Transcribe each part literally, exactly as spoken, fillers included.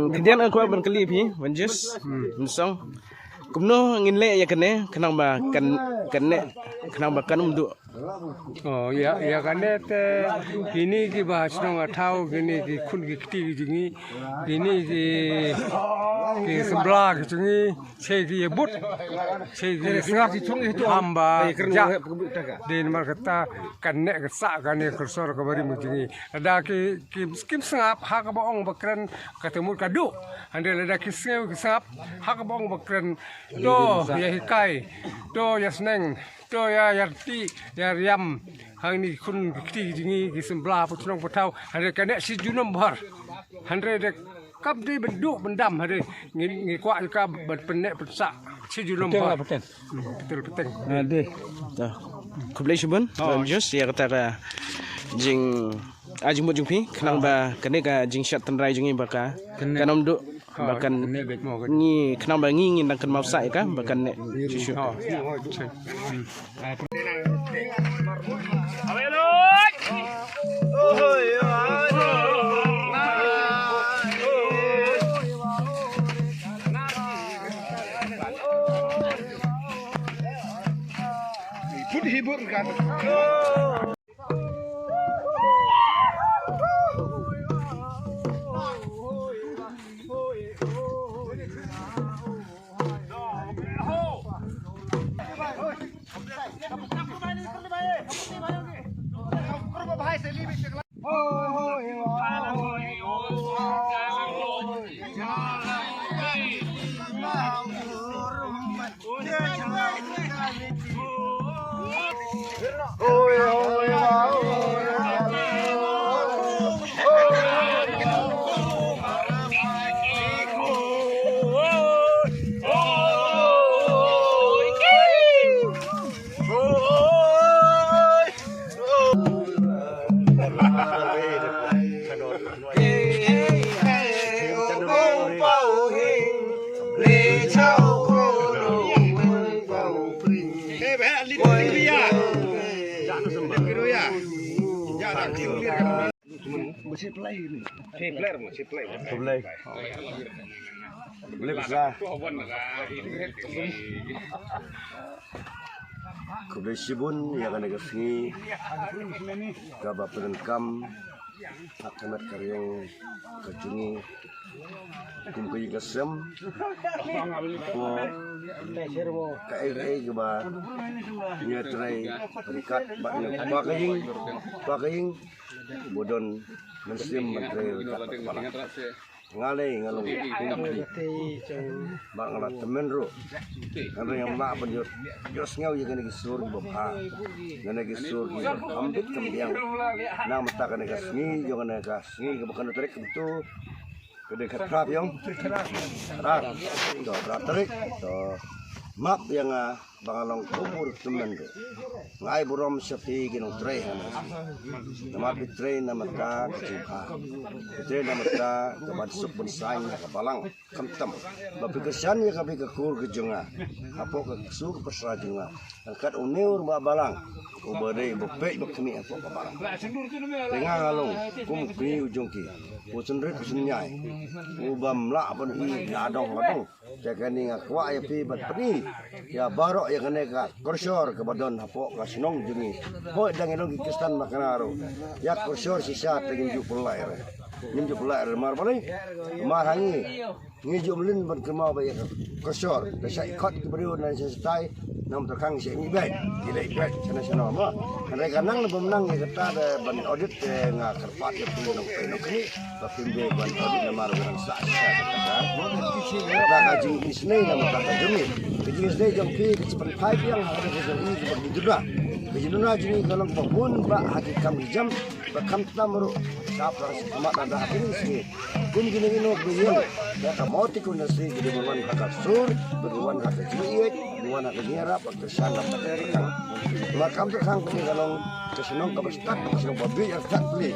Khyndiat nga kwah ban kylli phi, Wanjus, Mynsong. Kumno ngin leh ïa kane, khnang ba kan, kan neh, khnang ba kan ym duh. Oh, ïa, ïa kane te, kine kiba shnong ha thaw, kine ki khun ki kti ki jong ngi, kine ki, ki sembla ki jong ngi, Che ki ïa bud. Che ki ïa sngap. Hamba ja. Dei namar kata ka neh ka sah kane ka sor kaba rim ka jong ngi. Lada ki, ki, kim sngap ha kaba ong ba kren, kata mut ka duh. Hynrei lada ki sngew ki sngap ha kaba ong ba kren, to ïa hikai, to ïa sneng, to ïa, ïa rti, ïa riam. Hangne ki khun ki kti ki jong ngi, ki sembla, pa shnong pa thaw. Hynrei ka neh shi junom bhor. Hynrei da kaba dei ban duh ban dam, hynrei ngi, ngi kwah ka ban pynneh pynsah shi junom bhor. Pateng, pateng. Hmm, pateng, pateng. Ah, dei. To. Khublei shibun, oh, Wanjus, ïa kata ka jing, ah, jingmut jong phi, khnang ba kane ka jingshad tynrai jong ngi ba ka, kan ym duh, ba kan, ngi, khnang ba ngi ngin nang kynmaw sah ïa ka, ba kan neh shuh shuh. Oh, shuh. Hmm. Put hibur kan. Khublei shibun ïa kane ka sngi kaba pyndonkam ha ka met ka riang ka jong ngi kum ka ïing ka sem. Ko kaei kaei kaba ngi trei ryngkat bad ngi, ba ka ïing, ba ka ïing ba don mynsiem ban trei ryngkat bad balang. Nga lei nga long kum ki ba nga la tymmen ruh. Nga lei ngam lah ban ïoh, ïohsngew ïa kane ki sur kiba bha, kane ki sur kiba kham bit kham biang. Namar kata kane ka sngi jong kane ka sngi kaba khatno tarik kumto, ka dei khatphra biang. Phra. To phra tarik. To map ïa nga ba nga long kum u tymmen ruh. Nga ai burom sha phi ki nongtrei hangne. Namar phi trei namar ka jingkha. Phi trei namar ka ban suk ban saiñ ha ka balang. Khamtam ba phi kyrshan ïa ka phi ka kur ka jong nga hapoh ka sur ka pasra jong nga. Kat une u rangbah balang uba dei uba peit ba khmih hapoh ka balang. Te nga nga long kum u kñi u jong ki, u synrit u synñiai, uba mlah ban i na dong ka dong. Te kane nga kwah ïa phi ban pyni ïa baroh ïa kane ka kyrshor kaba don hapoh ka shnong jong ngi. Hooid, dang ngi long ki Khristan ba kane ruh ïa kyrshor shisha te ngim ju pynlait re. Ngim ju pynlait re mar balei? Mar ha ngi, ngi ju mlien ban kynmaw ba ïa ka kyrshor. Te sha i khot ki briew na sha shatai, na Mawtyrkhang sha i mih beit, i leh beit shano shano mo. Hynrei ka nang ne bym nang ïa kata de ban audit te nga kyrpad ïa phi nongpeit nongkñi. Ba phim dei ban audit namar ba nang sah shisha ka kata. Kata ka jingisynei namar ka jong ngi. Ka jingisynei jong phi ka sa pynphai biang ha ka jong ngi kaba ngi duna. Ka jingduna jong ngi ka long ba bun bah ha ki kam ki jam ba khamtam ruh sha pyrshah ka mat lada ha kine ki sngi. Kum kine kino ki ïing ïa ka Mawtikun Dynasty ki dei ban wan ha ka sur, ba ki wan ha ka jingïeit, ba ki wan ha ka jingïarap, ba ka shan, ba ka tyrkhang. Ba kam tyrkhang kane ka long ka shnong kaba stad, ka shnong ba biang artat pli.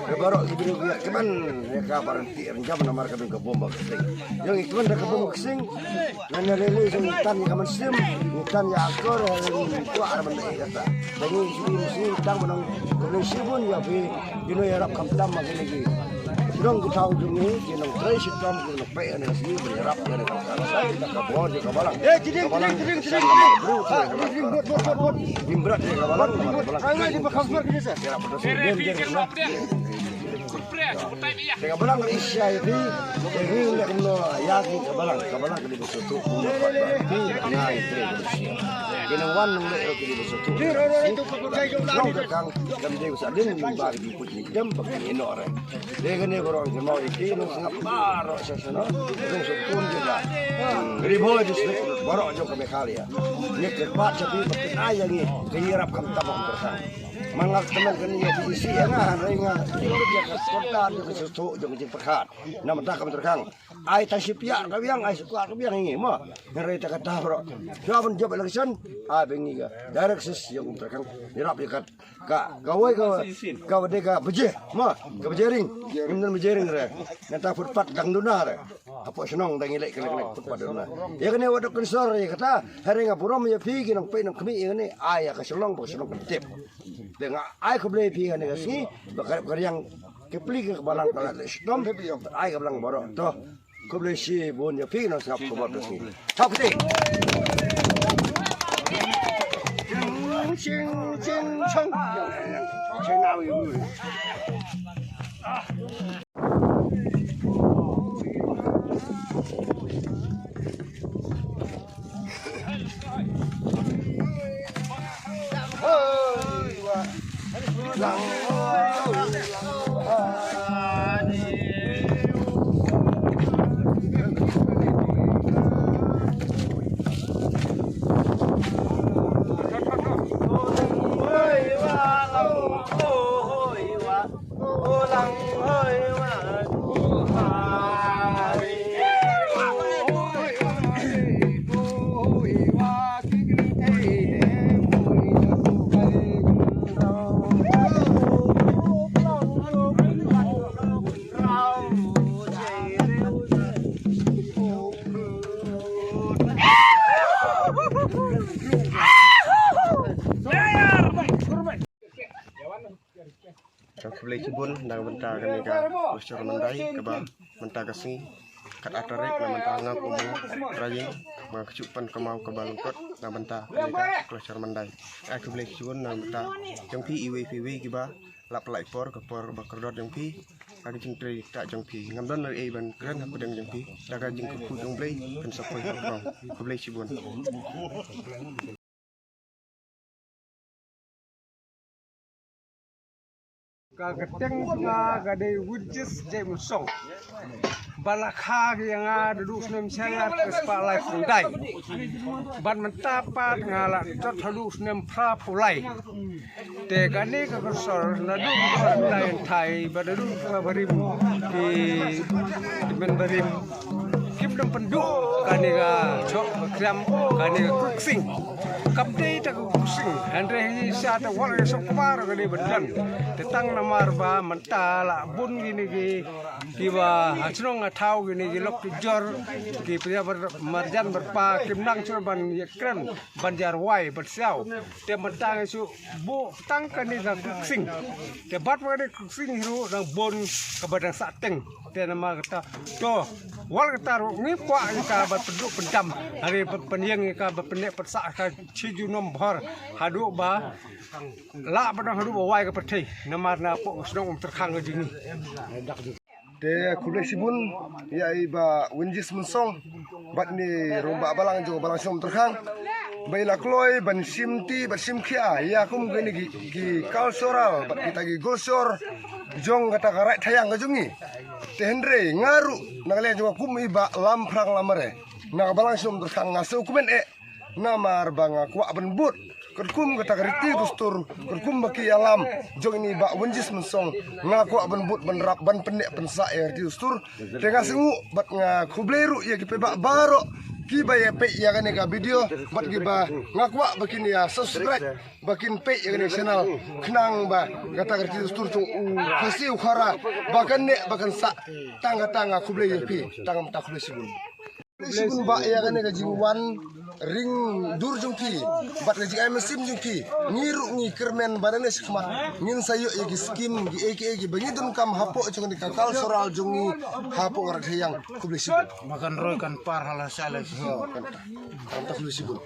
Ba baroh ki briew ki ïa kmen ïa ka ba rynti rynjam namar ka dei ka bom ba ka sing. Ïa ngi kmen da ka bom ba ka sing. Ngan ïa lei lei jong ngi tan ïa ka mynsiem, ngi tan ïa akor, ngi kwah ban leh kata. Ba ngi shu ngi shu tang ban ong khublei shibun ïa phi, ki nongïarap khamtam ma kine ki shnong ki thaw jong ngi, ki nongtrei shitom, ki nongpeit ïa ka sngi, ban ïarap ïa ka ka ka bor ïa ka balang. Eh, kiding, kiding, kiding, kiding. Bru, bru, bru, bru, bru. Ïarap ïa ka balang, ïarap ïa ka balang. Te ka balang Asia ïa phi, te ri leh kumno ïa ki ka balang, ka balang ka dei ba sngewthuh kumno pat ba phi ba nga ïa phi ba Asia. Ki nang wan nang leh ki dei ba sngewthuh. Nong ka kang kam dei ba sa ding ba ki put ni dem ba ki ino re. Te kane baroh ki mau ïa ki nang sngap baroh sa sa no. Nang sngewthuh jong ka. Ri Bhoi district baroh jong ka Meghalaya. Ngi kyrpad sa phi ba phin ai ïa ngi ka ïarap khamtam ba kyrpad. Man nga tymmen kane ïa phi isi ïa nga, hynrei nga ïa ka sngewthuh jong ka sngewthuh jong ka jingpyrkhat. Namar ta ka Umtyrkhang. Ai tang shi pyiar ka biang, ai shi kwah ka biang ïa ngi mo. Hynrei ta kata bro. Shuwa ban jop election, ai ba ngi ka direct sis ïa Umtyrkhang. Ïarap ïa ka ka kawei ka ka dei ka bajie mo. Ka bajie ring. Ngim don bajie ring re. Ngan ta footpath dang duna re. Hapoh shnong dang ngi leh ka leh ka leh footpath duna. Ïa kane wat dok kynsor ïa kata. Hynrei nga burom ïa phi ki nongpeit nongkhmih ïa kane. Ai ïa ka shnong ba ka shnong kan tip. Te nga ai khublei phi kane ka sngi ba ka rep ka riang ka pli ka balang ka la shitom ai ka balang baroh to. Khublei shibun ïa phi nong sngap khubor ka sngi. Thok kti. Ching ching chong. Ching nau yu. Ka khublei shibun na ka bynta kane ka Kloshor Mandai kaba mynta ka sngi khatar tarik na mynta nga kum u trai ïing ba nga kyrpad ka maw kaba lyngkot na bynta kane ka Kloshor Mandai. Ka khublei shibun na ka bynta jong phi iwei pa iwei kiba la pynlait por ka por ba kordor jong phi. Ka jingtrei ka jong phi ngam don ei ban kren hapdeng jong phi. Da ka jingkyrkhu jong Blei kan sa poi ha u kong. Khublei shibun. Ka kyrteng jong nga ka dei Winjis Jaimunsong. Ba la kha ïa nga da duh snem shayar ka spah lai phew lai. Bad mynta pat nga la jot haduh snem phra phew lai. Te kane ka Kloshor naduh ka dei thai ba naduh ka barim ki men barim kim dang pynduh kane ka jok ka kriam kane ka Kuksing. Kam dei ta ka Kuksing hynrei hi sa ta wal ka sokpar kane ba don. Te tang namar ba mynta la bun kine ki kiba ha shnong ha thaw kine ki lok ki jor ki pria marjan barpa kim nang shuh ban ïa kren ban jar wai ban siaw. Te mynta ngi shu buh tang kane ka Kuksing. Te bad kane Kuksing hi ruh nang bun kaba dang sah teng. Te namar kata to wal kata ruh ngi kwah ïa ka ban pynduh pyndam. Hari ban pynïeng ïa ka ban pyneh pynsah ka shi junom bhor haduh ba lah ba dang haduh ba wai ka pyrthei. Namar na pok shnong Umtyrkhang ka jong ngi. Te khublei shibun ïa i Bah Winjis Munsong bad ni rangbah balang jong balang shnong Umtyrkhang. Ba i la kloi ban shim ti bad shim khia ïa kum kine ki, ki cultural bad kita ki culture jong kata ka Raid Thaiang ka jong ngi. Te hynrei nga ruh na ka liang jong nga kum i Bah Lamphrang Lamare na ka balang shnong Umtyrkhang nga sngewkmen eh. Namar ba nga kwah ban bud Katkum kata ka riti dustur, katkum ba ki ïalam jong ini ba Wynjis Mynsong, nga kwah ban bud ban rap ban pynneh pynsah ïa ka riti dustur. Te nga sngew bad nga khublei ruh ïa ki paidbah baroh ki ba ïa peit ïa kane ka video bad ki ba nga kwah ba kin ïa subscribe ba kin peit ïa kane ka channel khnang ba kata ka riti dustur jong u Khasi u Khara ba kan neh ba kan sah. Tang kata nga khublei ïa phi, tang kata khublei shibun. Khublei shibun ba ïa kane ka jingwan ring dur jong phi bad ka jingai mynsiem jong phi. Ngi ruh ngi kyrmen ba nangne shakhmat ngin sa ïoh ïa ki skim ki ei ki ei ki ba ngi donkam hapoh jong kane ka cultural jong ngi hapoh Rathaiang. Khublei shibun. Ba kan roi kan par ha la sha la. Kan ta khublei shibun.